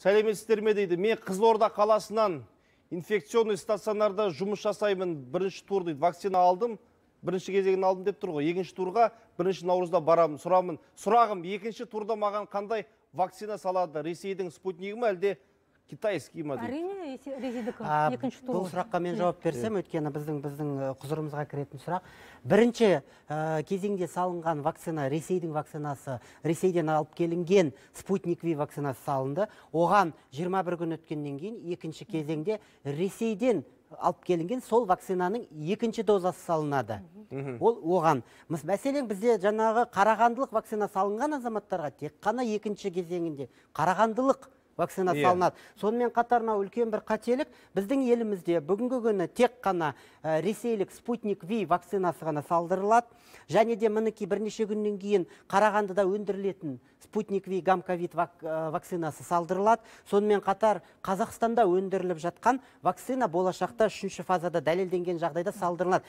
Сәлеметсіздер ме дейді. Мен Қызылорда қаласынан инфекционный стационарда жұмыс жасаймын. Бірінші тур дейді. Вакцина алдым, бірінші кезегін алдым деп тұр ғой. Екінші турға 1 наурызда барамын. Сұрамын. Сұрағым, екінші турда маған қандай вакцина салады? Ресейдің Спутнигі ма, әлде китайский ма дейді. Әрине, ресейдікі екінші тур Бұл ғой. сұраққа мен жауап берсем, өйткені біздің құзырымызға кіретін сұрақ. Бірінші кезеңде салынған вакцина ресейдің вакцинасы, Ресейден алып келінген Спутник Ви вакцинасы салынды. Оған 21 күн өткеннен кейін екінші кезеңде Ресейден алып келінген сол вакцинаның екінші дозасы салынады. Ол оған. Мәселен, бізде жаңағы қарағандылық вакцина салынған азаматтарға тек қана екінші кезеңінде қарағандылық вакцина салынады. Сонымен қатар мынау үлкен бір қателік: біздің елімізде бүгінгі күні тек қана ресейлік Спутник Ви вакцинасы ғана салдырылады. Және де мінекей, бірнеше күннен кейін Қарағандыда өндірілетін Спутник Ви Гамковид вакцинасы салдырылады. Сонымен қатар Қазақстанда өндіріліп жатқан вакцина болашақта үшінші фазада дәлелденген жағдайда салдырылады.